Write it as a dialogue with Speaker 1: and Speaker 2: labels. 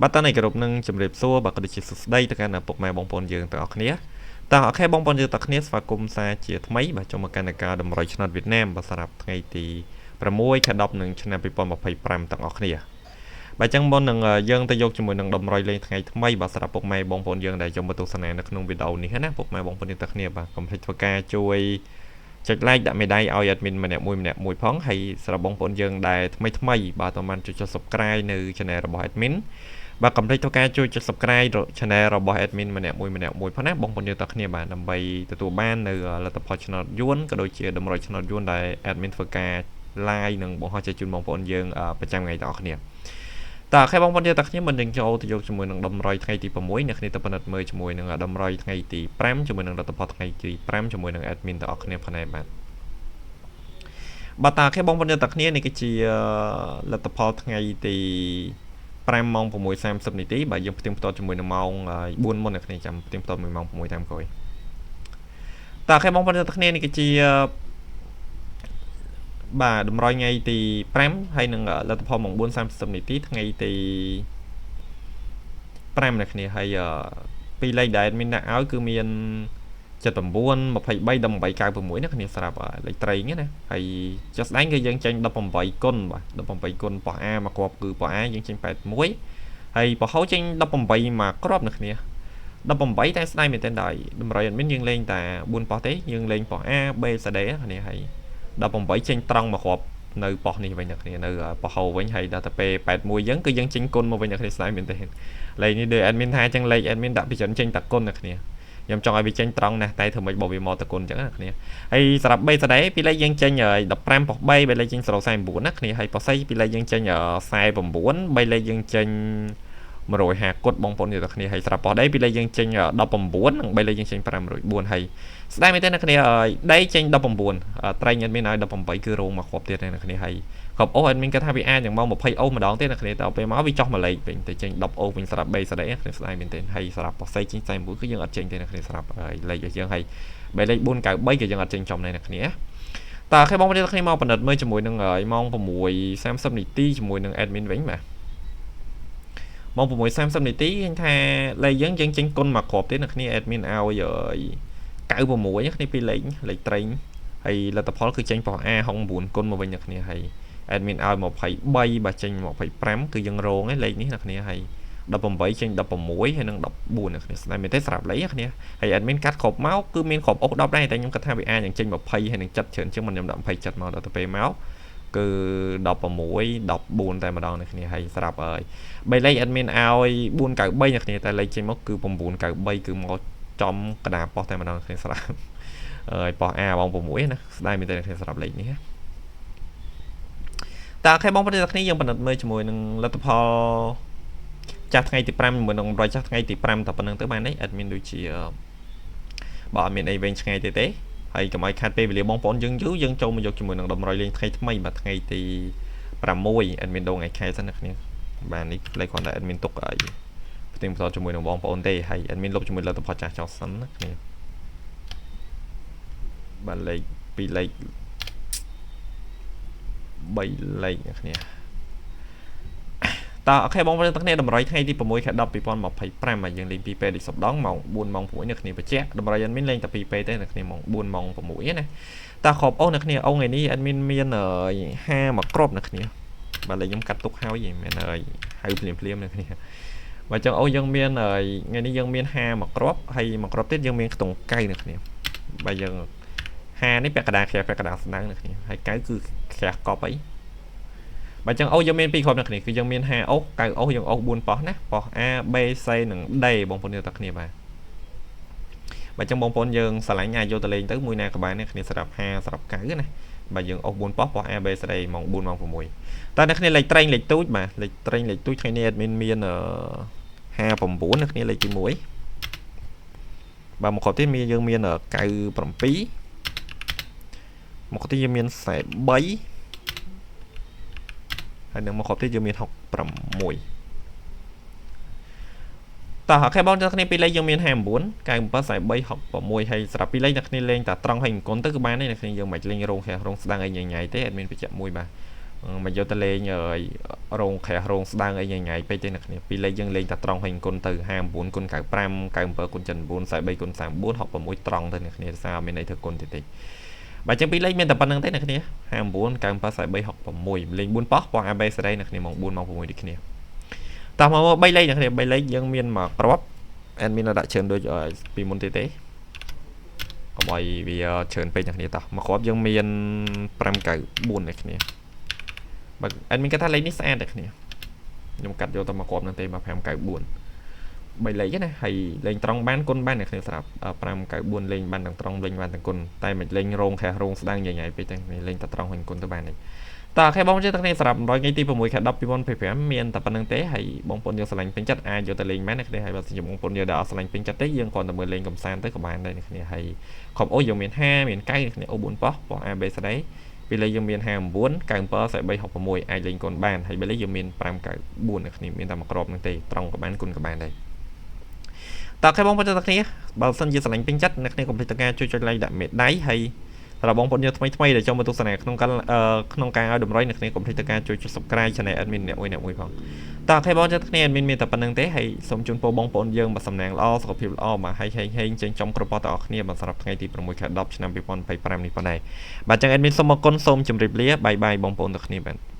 Speaker 1: បាទតើនៃគោរពនឹងជម្រាបសួរបាទក៏ដូចជាសួស្តីទៅកាន់ពុកម៉ែបងប្អូនយើងទាំងអស់គ្នាតើ OK បងប្អូនយើងទាំងគ្នាស្វាគមន៍សាជាថ្មីបាទចូលមកកាន់ការតម្រុយឆ្នោតវៀតណាមបាទសម្រាប់ថ្ងៃទី6ខែ10នឹងឆ្នាំ2025ទាំងអស់គ្នាបាទអញ្ចឹងមុននឹងយើងទៅយកជាមួយនឹងតម្រុយលេងថ្ងៃថ្មីបាទសម្រាប់ពុកម៉ែបងប្អូនយើងដែលចូលមកទស្សនានៅក្នុងវីដេអូនេះណាពុកម៉ែបងប្អូនយើងទាំងគ្នាបាទកុំភ្លេចធ្វើការជួយចុច like ដាក់មេដៃឲ្យ admin ម្នាក់មួយម្នាក់មួយផងហើយសម្រាប់បងប្អូនយើងដែលថ្មីថ្មីបាទតើបានចុច subscribe នៅ channel របស់ admin បាទកុំភ្លេចធ្វើការជួយចុច subscribe channel របស់ admin ម្នាក់មួយម្នាក់មួយផងណាបងប្អូនយើងទាំងគ្នាបាទដើម្បីទទួលបាននៅលទ្ធផលឆ្នោតយួនក៏ដូចជាតម្រុយឆ្នោតយួនដែល admin ធ្វើការ live និងបង្ហោះចែកជូនបងប្អូនយើងប្រចាំថ្ងៃទាំងអស់គ្នាតើ OK បងប្អូនយើងទាំងគ្នាមិននឹងចូលទៅយកជាមួយនឹងតម្រុយថ្ងៃទី6អ្នកគ្នាទៅពិនិត្យមើលជាមួយនឹងតម្រុយថ្ងៃទី5ជាមួយនឹងលទ្ធផលថ្ងៃទី5ជាមួយនឹង admin ទាំងអស់គ្នាផងដែរបាទបាទតើ OK បងប្អូនយើងទាំងគ្នានេះគឺជាលទ្ធផលថ្ងៃទី5ម៉ោង6:30នាទីបាទយើងផ្ទៀងផ្ទាត់ជាមួយនឹងម៉ោង4មុនអ្នកគ្នាចាំផ្ទៀងផ្ទាត់មួយម៉ោង6តាមក្រោយតើ OK បងប្អូនទាំងគ្នានេះគឺជាបាទតម្រុយថ្ងៃទី5ហើយនឹងលទ្ធផលម៉ោង4:30នាទីថ្ងៃទី5អ្នកគ្នាហើយពីរលេខដែលមានដាក់ឲ្យគឺមាន79 23 18 96ណាគ្នាស្រាប់លេខត្រីហ្នឹងណាហើយចុះស្ដែងគឺយើងចេញ18គុណបាទ18គុណប៉ោះ A មកគ្រាប់គឺប៉ោះ A យើងចេញ81ហើយប៉ោះហូចេញ18មកគ្រាប់ណាគ្នា18តែស្ដាយមែនទែនដល់តម្រុយអត់មានយើងលេងតែ4ប៉ោះទេយើងលេងប៉ោះ A B C D គ្នាហើយ18ចេញត្រង់មកគ្រាប់នៅប៉ុស្តិ៍នេះវិញអ្នកគ្នានៅប៉ុស្តិ៍ហូវិញហើយដល់ទៅពេល81យើងគឺយើងចេញគុណមកវិញអ្នកគ្នាស្ដាយមែនទេលេខនេះដូច admin ថាអញ្ចឹងលេខ admin ដាក់ពីច្រើនចេញតែគុណអ្នកគ្នាខ្ញុំចង់ឲ្យវាចេញត្រង់ណាស់តែធ្វើម៉េចបើវាមកតគុណអញ្ចឹងណាគ្នាហើយសម្រាប់ B ស្ដីពីលេខយើងចេញ15ប៉ុស្3បីលេខចេញ049ណាគ្នាហើយប៉ុស្3ពីលេខយើងចេញ49បីលេខយើងចេញ150គុតបងប្អូនទាំងគ្នាហើយស្រាប់ប៉ុស្ដីពីលេខយើងចេញ19និងបីលេខយើងចេញ504ហើយស្ដាយមែនទេអ្នកគ្នាដីចេញ19ត្រែង admin ឲ្យ18គឺរោងមកគ្រាប់ទៀតអ្នកគ្នាហើយគ្រាប់អូ admin គាត់ថាវាអាចនឹងមក20អូម្ដងទៀតអ្នកគ្នាតែពេលមកវាចុះមួយលេខវិញទៅចេញ10អូវិញស្រាប់3ស្ដីគ្នាស្ដាយមែនទេហើយស្រាប់ប៉ុស្ចេញ41គឺយើងអត់ចេញទេអ្នកគ្នាស្រាប់លេខរបស់យើងហើយបីលេខ493ក៏យើងអត់ចេញចំដែរអ្នកគ្នាតើ OK បងប្អូនគ្នាមកបណ្ឌិតមើលជាមួយនឹងម៉ោង6:30នាទីជាមួយនឹង admin វិញបាទម៉ោង6:30នាទីឃើញថាលេខយើងយើងចេញគុណមកគ្រាប់ទៀតអ្នកគ្នា admin ឲ្យ96គ្នាពីលេខលេខត្រេងហើយលទ្ធផលគឺចេញប៉ុស្ A 69គុណមកវិញអ្នកគ្នាហើយ admin ឲ្យ23បើចេញ25គឺយើងរងឯលេខនេះអ្នកគ្នាហើយ18ចេញ16ហើយនឹង14អ្នកគ្នាស្ដាយមែនទេស្រាប់លេខអ្នកគ្នាហើយ admin កាត់គ្រប់មកគឺមានគ្រប់អុស10ដែរតែខ្ញុំគិតថាវាអាចនឹងចេញ20ហើយនឹងចិត្តច្រើនជាងមិនខ្ញុំដាក់27មកដល់ទៅពេលមកគឺ16 14តែម្ដងអ្នកគ្នាហើយស្រាប់ហើយបីលេខ admin ឲ្យ493អ្នកគ្នាតែលេខចេញមកគឺ993គឺមកចំកដាប៉ុស្តែម្ដងគ្នាស្រាប់ហើយប៉ុស្ A បង6ណាស្ដាយមែនទេអ្នកគ្នាស្រាប់លេខនេះណាតើ OK បងប្អូនទាំងគ្នាយើងពិនិត្យមើលជាមួយនឹងលទ្ធផលចាស់ថ្ងៃទី5ជាមួយនឹងរយចាស់ថ្ងៃទី5តែប៉ុណ្្នឹងទៅបានទេ admin ដូចជាបើអត់មានអីវែងឆ្ងាយទេទេហើយកុំឲ្យខាត់ពេលវេលាបងប្អូនយើងយូរយើងចូលមកយកជាមួយនឹងតម្រុយលេងថ្ងៃថ្មីបាទថ្ងៃទី6 admin ដូងថ្ងៃខែសិនណាគ្នាបាទនេះលេខគ្រាន់តែ admin ទុកឲ្យផ្ទៀងផ្ទាត់ជាមួយនឹងបងប្អូនទេហើយ admin លុបជាមួយលទ្ធផលចាស់ចោលសិនណាគ្នាបាទលេខ2លេខ3លេខអ្នកគ្នាតើ OK បងប្អូនទាំងគ្នាតម្រុយថ្ងៃទី6ខែ10 2025ហើយយើងលេង2ពេលដូចសប្ដងម៉ោង4ម៉ោង6អ្នកគ្នាបញ្ជាក់តម្រុយ admin លេងតែ2ពេលទេអ្នកគ្នាម៉ោង4ម៉ោង6ណាតើគ្រាប់អូអ្នកគ្នាអូថ្ងៃនេះ admin មាន50មកគ្រាប់អ្នកគ្នាបាទលេខខ្ញុំកាត់ទុកហើយមិនមែនហើយហៅភ្លាមភ្លាមអ្នកគ្នាបាទចឹងអូយើងមានថ្ងៃនេះយើងមាន50មកគ្រាប់ហើយមកគ្រាប់ទៀតយើងមានខ្ទង់កៅអ្នកគ្នាបាទយើង50នេះពាក់កណ្ដាលក្រាស់ពាក់កណ្ដាលស្ដៅអ្នកគ្នាហើយកៅគឺក្រាស់កប់អីបាទចឹងអូយើងមានពីរគ្រាប់អ្នកគ្នាគឺយើងមាន5អូ9អូយើងអូ4ប៉ុស្ណាប៉ុស្ A B C និង D បងប្អូនទាំងគ្នាបាទបាទចឹងបងប្អូនយើងស្រឡាញ់អាចយកទៅលេងទៅមួយណាក៏បានអ្នកគ្នាស្រាប់5ស្រាប់9ណាបាទយើងអូ4ប៉ុស្ប៉ុស្ A B C D ម៉ោង4ម៉ោង6តើអ្នកគ្នាលេខត្រេងលេខទូចបាទលេខត្រេងលេខទូចថ្ងៃនេះ admin មាន59អ្នកគ្នាលេខទី1បាទមកគ្រាប់ទៀតមានយើងមាន97មកគ្រាប់ទៀតយើងមាន43ហើយនឹងមកគ្រាប់ទៀតយើងមាន66តោះ OK បងទាំងគ្នាពីរលេខយើងមាន59 97 43 66ហើយសម្រាប់ពីរលេខអ្នកគ្នាលេងតែត្រង់ហើយអង្គុនទៅគឺបានទេអ្នកគ្នាយើងមិនលេងរោងរោងស្ដាងអីញ៉ៃញ៉ៃទេអត់មានបញ្ជាក់មួយបាទ មកយកទៅលេងរោងក្រាស់រោងស្ដើងអីញ៉ៃពេកទេអ្នកគ្នាពីលេខយើងលេងតែត្រង់ហើយគុណទៅ59គុណ95 97គុណ79 43គុណ34 66ត្រង់ទៅអ្នកគ្នាសារមានន័យធ្វើគុណតិចតិចបាទចឹងពីលេខមានតែប៉ុណ្្នឹងទេអ្នកគ្នា59 97 43 66លេង4ប៉ោះប៉ោះ AB សេរីអ្នកគ្នាម៉ោង4ម៉ោង6ដូចគ្នាតោះមក3លេខអ្នកគ្នា3លេខយើងមានមកគ្រាប់ admin ដាក់ច្រើនដូចពីមុនទេទេកុំឲ្យវាច្រើនពេកអ្នកគ្នាតោះមកគ្រាប់យើងមាន594អ្នកគ្នាបើ admin គាត់ថាលេខនេះស្អាតអ្នកគ្នាខ្ញុំកាត់យកតែមកគ្រាប់នឹងទេមក594 3លេខណាហើយលេងត្រង់បានគុណបានអ្នកគ្នាស្រាប់594លេងបានទាំងត្រង់លេងបានទាំងគុណតែមិនលេងរោងខែរោងស្ដាងញ៉ៃៗពេកទេលេងតែត្រង់វិញគុណទៅបាននេះតើខែបងជឿទាំងគ្នាសម្រាប់100ថ្ងៃទី6ខែ10 2025មានតែប៉ុណ្្នឹងទេហើយបងប្អូនយើងស្រឡាញ់ពេញចិត្តអាចយកទៅលេងមែនអ្នកគ្នាហើយបើសិនជាបងប្អូនយើងដែលអត់ស្រឡាញ់ពេញចិត្តទេយើងគ្រាន់តែមើលលេងកំសាន្តទៅក៏បានដែរអ្នកគ្នាហើយខំអូយើងមាន5មាន9អ្នកគ្នាអូ4ប៉ោះប៉ោះ A B C D ពីលេខយើងមាន59 97 43 66អាចលេងកូនបានហើយបើលេខយើងមាន594អ្នកគ្នាមានតែមួយគ្រាប់ហ្នឹងទេត្រង់ក៏បានគុណក៏បានដែរតើខែបងប្អូនទាំងគ្នាបើសិនជាស្រឡាញ់ពេញចិត្តអ្នកគ្នាកុំភ្លេចតការជួយចុច like ដាក់មេដៃហើយសម្រាប់បងប្អូនយើងថ្មីថ្មីដែលចង់មកទស្សនាក្នុងការក្នុងការឲ្យតម្រុយអ្នកគ្នាកុំភ្លេចតការជួយចុច Subscribe Channel Admin អ្នកមួយអ្នកមួយផងតើខែបងទាំងគ្នា Admin មានតែប៉ុណ្្នឹងទេហើយសូមជូនពរបងប្អូនយើងមកសំណាងល្អសុខភាពល្អមកហើយហេងហេងចេញចំគ្រប់ទាំងអស់គ្នាបាទសម្រាប់ថ្ងៃទី6ខែ10ឆ្នាំ2025នេះប៉ុណ្ណេះបាទចឹង Admin សូមអរគុណសូមជម្រាបលាបាយបាយបងប្អូនទាំងគ្នាបាទ។